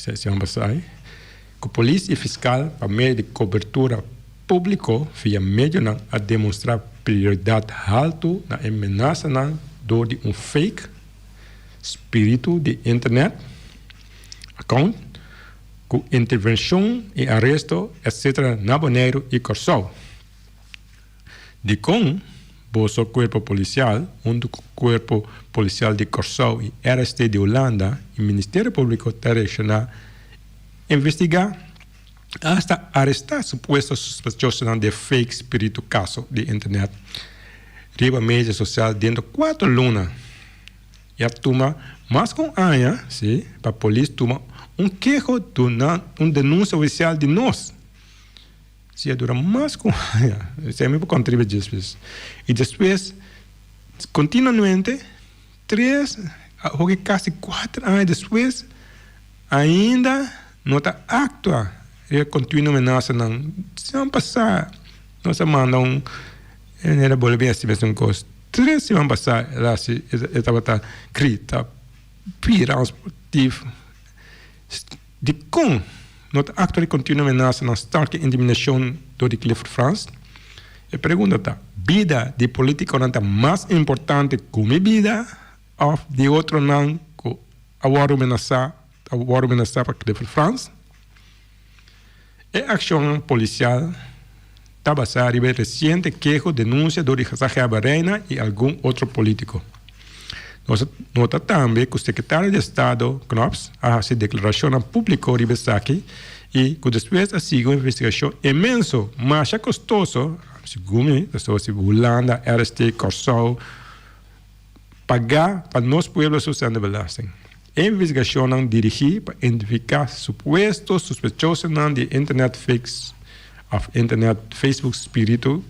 e siman pasá, ku polis i fiskal pa medio di kobertura públiko via medionan a demostrá prioridat haltu na e menasanan dor di un fake spiritu di internet account ku intervenshon i aresto etc. Na Boneiru i Kòrsou. Dikon boso Kuerpo Polisial huntu ku Kuerpo Polisial di Kòrsou i RST di Hulanda i Ministerio Públiko ta reakshoná, investigá, asta arestá supuesto sospechosonan di e fake spiritu kaso di internet riba media sosial dentro kuater luna? I a tuma mas ku un aña, sí, pa polis tuma un keho duna un denunsia ofisial di nos. Si a dura mas ku un aña. Esei mi por konta riba djespues. I despues, kontinuamente, tres, hopi kasi kuater aña despues, ainda no ta aktua riba e kontinuo menasanan. Siman pasá nos a manda un, e manera bolbe hasi mesun kos. Tres siman pasá el a hasi, e tabata grita, bira ons sportief. Dikon no ta aktua di kontinuo menasa na starke intiminashon dor di Clifford Frans? E pregunta ta, bida di politikonan ta mas importante ku mi bida òf di otronan ku a wòrdu menasá ta wòrdu menasá pa Clifford Frans? E akshonnan polisial ta basá riba e resiente keho denunsia dor di Gezaghebber Rijna i algun otro polítiko. Nos a nota tambe ku Sekretario di Estado Knops a hasi deklarashonnan públiko riba esaki i ku despues a sigui un investigashon inmenso, masha kostoso, segun mi, pasobra si Hulanda, RST, Kòrsou, pagá pa nos pueblo su centenbelasting. E investigashonnan dirigí pa identifiká supuesto sospechosonan di internet fakes òf internet Facebook spiritu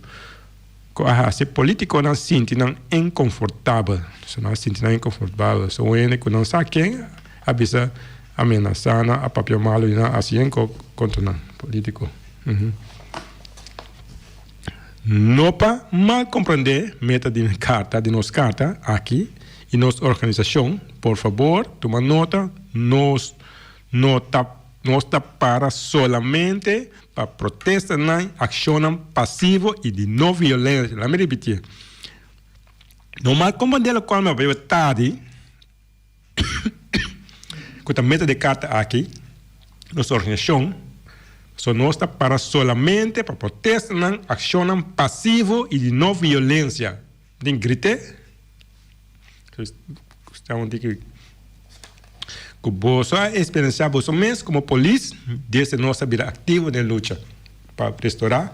ku a hasi polítikonan sinti nan inkonfortabel. So nan a sinti nan inkonfortabel. So un hende ku nan sa ken a bisa a menasá nan, a papia malu di nan, a hasi yen kontra nan, polítiko. No pa mal comprende meta di mi carta, di nos carta aki y nos organisacion, por fabor tuma nota, nos no ta nos ta para solamente pa protestanan, accionnan pasivo y di no violencia. Laat mi repitié. No mal comprende locual mi a papia tardi. Ku ta meta di e karta aki, nos organisashon, so nos ta para solamente pa protestanan, akshonnan pasivo i di no violensia. Den grite, ku boso a eksperensiá boso mes komo polis desde nos a bira aktivo den lucha pa restorá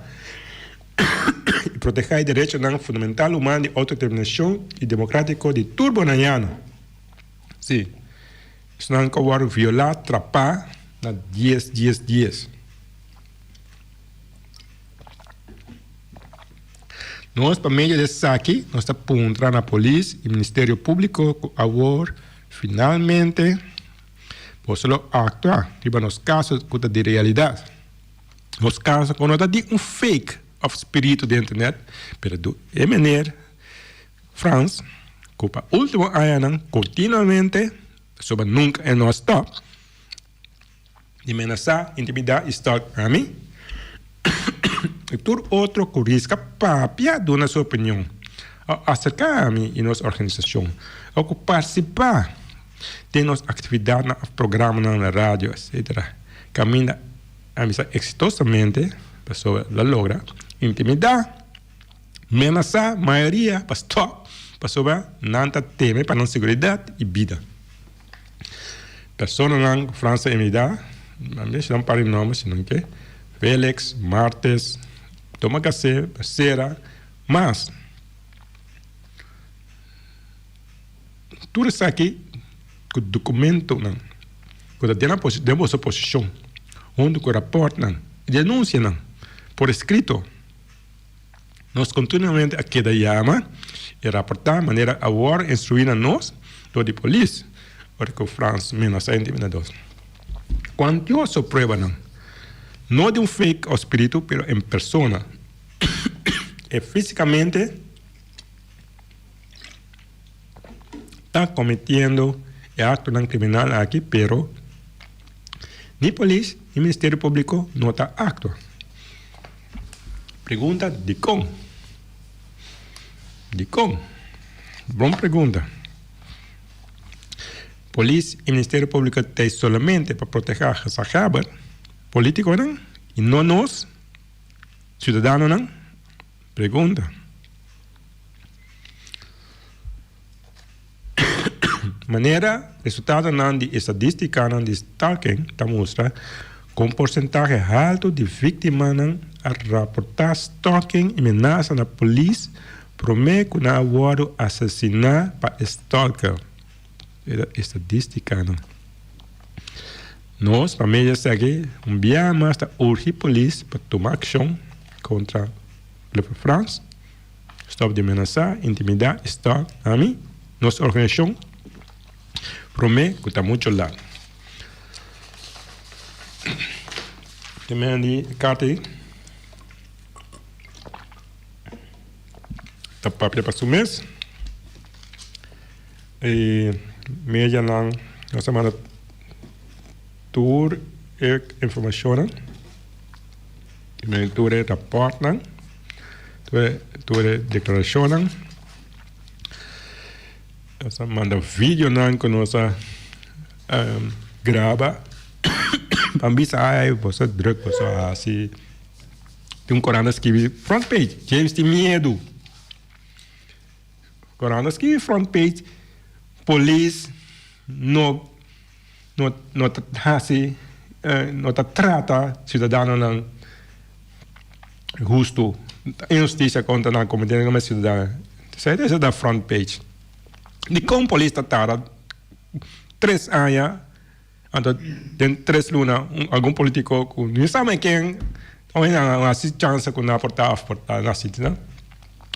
i protehá e derechonan fundamental humano di outodeterminashon i demokratiko di tur bonaiano. Sí, esnan ku a wòrdu violá, trapá na dies dies dies. Nos pa medio di esaki nos ta puntra na polis i Ministerio Públiko ku awor finalmente boso lo aktua riba nos kaso ku ta di realidat. Nos kaso ku no ta di un fake òf spiritu di internet, pero du e meneer Frans ku pa último añanan kontinuamente, pasobra nunka e no a stòp di menasá, intimidá i stalk ami i tur otro ku riska papia duna su opinion o aserká ami i nos organisashon o ku partisipá den nos aktividatnan òf programanan na radio etcetera kaminda ami sa eksitosamente pasobra lo logra intimidá. Menasá mayoria pa stòp pasobra nan ta teme pa nan seguridat i bida. Personanan ku Frans ta invidá, a mester un par di nòmber si nan ke, Felix, Martes, Toma Gasé, Becerra, mas. Tur esaki ku dokumentonan ku ta den den boso posishon huntu ku rapòrtnan i denunsianan por eskrito. Nos kontinuamente a keda yama i raportá manera a wòrdu instruí na nos dor di polis, ora ku Frans menasá intimidador. Kuantioso pruebanan, no di un fake òf spiritu, pero en persona. E físikamente ta kometiendo e aktonan kriminal aki pero ni polis ni Ministerio Públiko no ta aktua. Pregunta dikon? Dikon? Bon pregunta. Polis i Ministerio Públiko ta solamente pa protehá gezaghèber, polítikonan i no nos, siudadanonan? Pregunta. Manera resultadonan di estadístikanan di stalking ta mustra ku un porsentahe haltu di víktimanan a raportá stalking i menasa na polis promé ku nan a wòrdu asesiná pa e stalker. E ta estadístikanan. Nos pa medio esaki un biaha mas ta urgi polis pa tuma akshon kontra Clifford Frans. Stop di menasá, intimidá i stalk ami, nos organisashon, promé ku ta mucho lat. Te manda di karta ei ta papia pa su mes i medianan nos a manda tur e informashonnan. Tur e rapòrtnan, tur e deklarashonnan. Nos a manda videonan ku nos a graba pa bisa ai boso a drùk, boso a hasi. Tin un korant a skibi front page, James tin miedu. Korant a skibi front page, polis no. No no ta hasi no ta trata ciudadanonan husto. Inhusticia contra nan cometiendo como ciudadano. Esei ta ta front page. Dicon polis ta tarda tres aña anto den tres luna algun politico cu ni sa men ken a hasi chance cu nan por ta of por ta na sitio nan.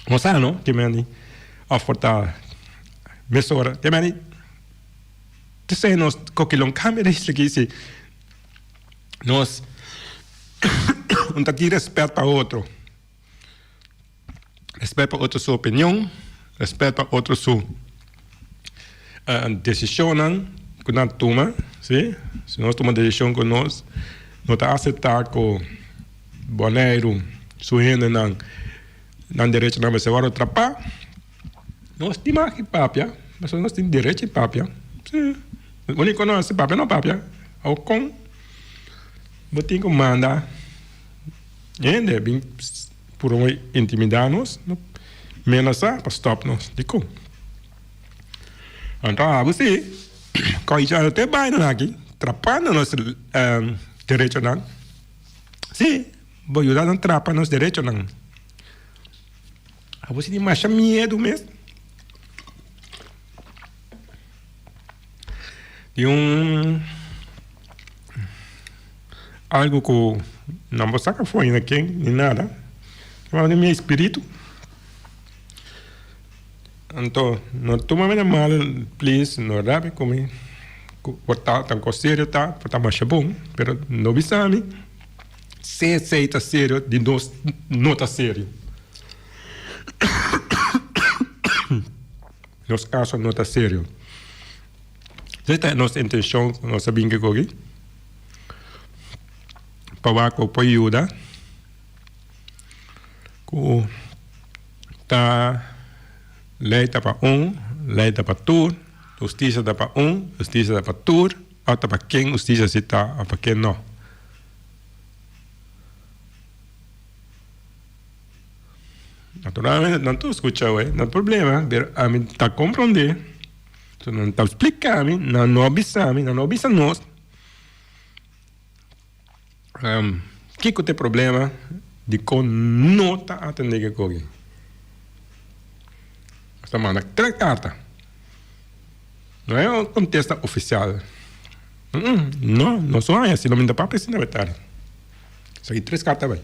No sa no ki meni of por ta mesora. Ki meni. P'esei nos kokilon kambia di esaki si nos un ta tin rèspèt pa otro, rèspèt pa otro su opinion, rèspèt pa otro su desishonnan ku nan tuma, si. Si nos tuma desishon ku nos no ta aseptá ku Boneiru su hendenan nan derechonan mester wòrdu trapá. Nos tin mag di papia, pasobra nos tin derecho di papia. Sí. Úniko nos si papia no papia. Awor kon bo tin ku manda hende bin puru intimidá nos, menasá pa stòp nos? Dikon? Anto abo si kòicha te bainan aki trapando nos derechonan. Sí, bo yuda nan trapa nos derechonan. Abo si tin masha miedu mes. Di un algo ku no bo saka for na ken ni nada. Kema di mi espiritu. Anto no tuma mi na mal please no rabia ku mi. Por ta tan kos serio ta por ta masha bon pero no bisa mi. Si esei ta serio di nos no ta serio. Nos kaso no ta serio. Esei ta nos intencion ku nos a bin koki pa wak ku por yuda ku ta lei ta pa un, lei ta pa tur, hustisia ta pa un, hustisia ta pa tur, òf ta pa ken hustisia si ta òf pa ken no. Naturalmente nan tur scucha awey, no problema, pero ami ta comprende, so nan ta splica mi, nan no a bisa mi, nan no a bisa nos kico ta e problema dicon no ta atende ke koki. Nos ta manda tres carta. No e un contesta oficial. No, no so aña si lo mi ta papia asina betari. Esaki tres carta bay.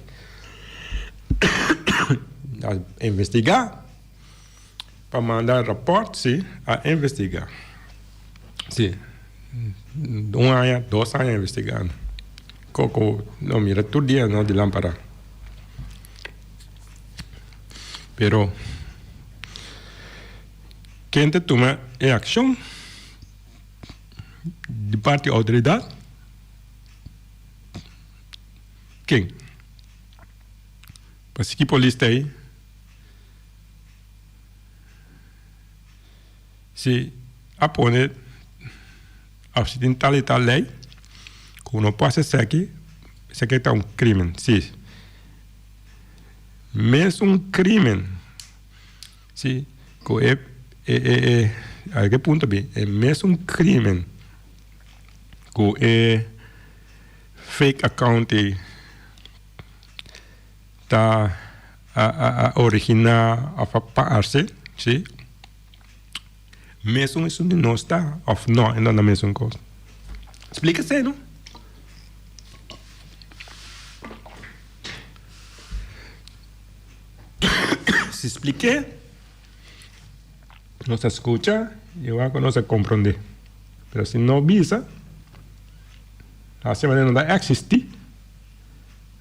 A investiga pa manda rapport si a investiga. Si un aña, dos aña investigando. Coco no mira tur dia no di lampara. Pero ken ta tuma e akshon di parti outoridat? Ken? Pasobra ki polis ta ei? Si a pone of si tin tal y tal ley cu no por haci esaki, esaki ta un crimen, si. Mesun crimen, si, cu e e e a ke punto bin, e mesun crimen cu e fake account ey ta a origina of a parse, si. Mesun esun di nos ta of no e no ta mesun cos? Splica esey no. Si spliké nos ta scucha y wak cu nos ta comprende. Pero si no bisa haci manera no ta existi.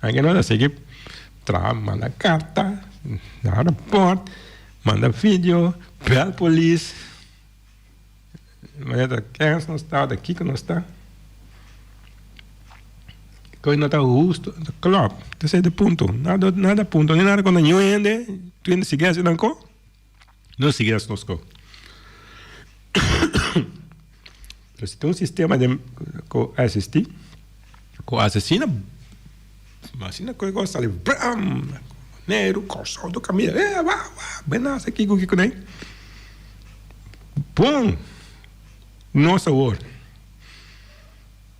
Anke nos ta sigui traha manda carta, traha rapport. Manda video, bel polis. Manera ta kens nos ta, ta kiko nos ta. Koe no ta husto, no ta klop. Esei ta e punto. Nada, nada punto, ni nada kontra niun hende. Tur hende sigui hasi nan ko, nos sigui hasi nos ko. Pero si tin un sistema den ku a existi, ku asesina. Ma asina ku e kos sali bram! Boneiru, Kòrsou, tur kaminda eh wa wa benasa kiko kiko nei. Bon! Nos awor.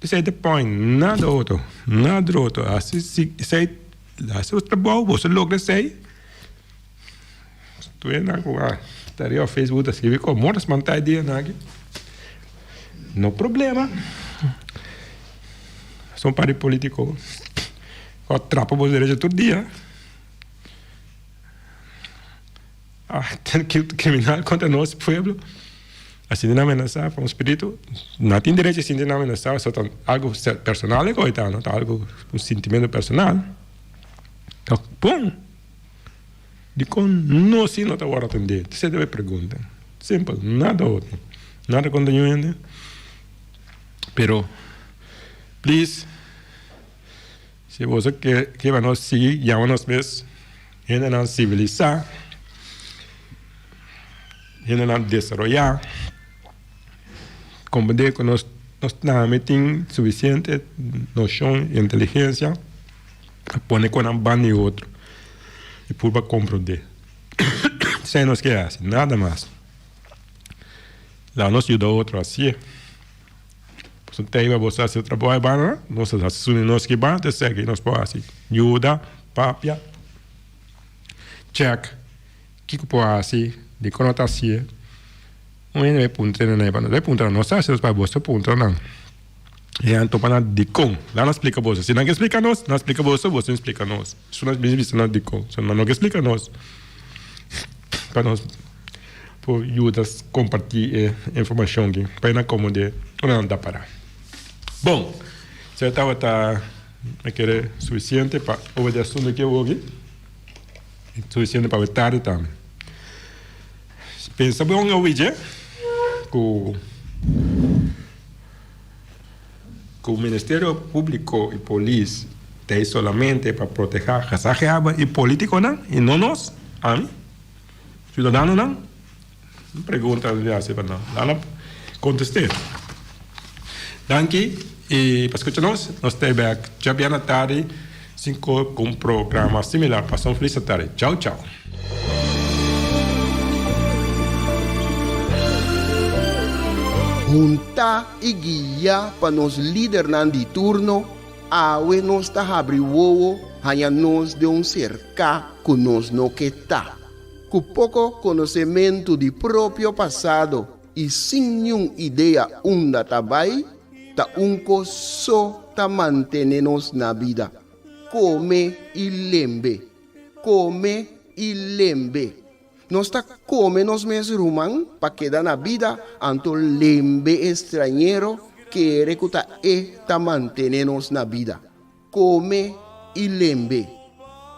Esei ta point, nada otro, nada otro. Hasi si esei hasi bo trabou, boso logra esei. Tur esnan ku a ta riba Facebook ta skibi ku amor ta spantá e dianan aki. No problema. Son par di politico ku a trapa bo derecho tur dia. A ten kriminal kontra nos pueblo. A sinti nan amenasá pa un spiritu. No tin derecho di sinti nan amenasá, pasobra ta algu personal e koe ta, no ta algu un sintimento personal. Ta bon. Dikon no si no ta wòrdu atendé? Esei ta e pregunta. Simpel, nada otro. Nada kontra niun hende. Pero, please, si boso ke ke pa nos sigui yama nos mes hendenan sivilisá, hendenan desaroyá, komprendé ku nos nos tambe tin sufisiente noshon i inteligensia pa pone ku nan banda di otro i purba komprendé. Esei nos ke hasi, nada mas. Laga nos yuda otro hasié. Pasobra un tei bo sa hasi trabou e banda, nos ta hasi suni nos ki banda, ta esei nos por hasi. Yuda, papia, check kiko por hasi, dikon no ta hasié. Un hende bai puntra nan, bai puntra nan, nos ta hasi nos pa bo ta puntra nan. E nan topa nan dikon. Laga nan splika boso. Si nan ke splika nos, nan splika boso, boso tin splika nos. Su nan bisa nan dikon. So nan no ke splika nos pa nos por yuda kompartí e informashon aki pa e nan komprendé unda nan ta pará. Bon, esei tabata mi kere sufisiente pa over di asuntu aki awoki. Sufisiente pa awe tardi tambe. Pensa bon awe dje ku. Ku Ministerio Públiko i polis ta ei solamente pa protehá gezaghebber i polítikonan i no nos, ami, siudadanonan? Un pregunta mi hasi pa nan. Nan a kontest'é. Danki i pa skucha nos. Nos ta bèk djabièrnè tardi sinko ku un programa similar. Pasa un felis tardi. Chau chau. Huntá i guiá pa nos lidernan di turno, awe nos ta habri wowo haña nos den un serká ku nos no ke ta. Ku poko konosementu di propio pasado i sin niun idea unda ta bai, ta un kos so ta mantené nos na bida, kome i lembe. Kome i lembe. Nos ta kome nos mes ruman pa keda na bida, anto lembe e strañero kere ku ta e ta mantene nos na bida. Kome i lembe.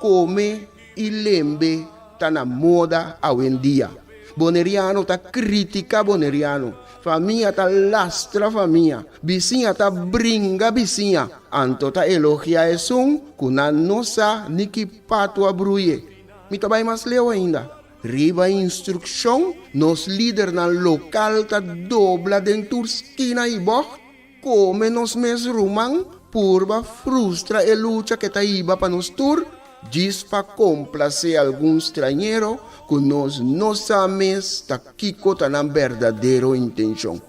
Kome i lembe. ta na moda awendia. Boneriano ta kritiká boneriano, famia ta lastra famia, bisiña ta bringa bisiña, anto ta elogiá esun ku nan no sa ni ki patu a bruye. Mi ta bai mas leu ainda. Riba instrukshon, nos lidernan lokal ta dobla den tur skina i bògt, Kome nos mes ruman purba frustra e lucha ke ta hiba pa nos tur, djis pa komplasé algun strañero ku nos no sa mes ta kiko ta nan berdadero intenshon.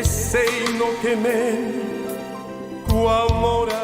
Esei no ke men ku amor.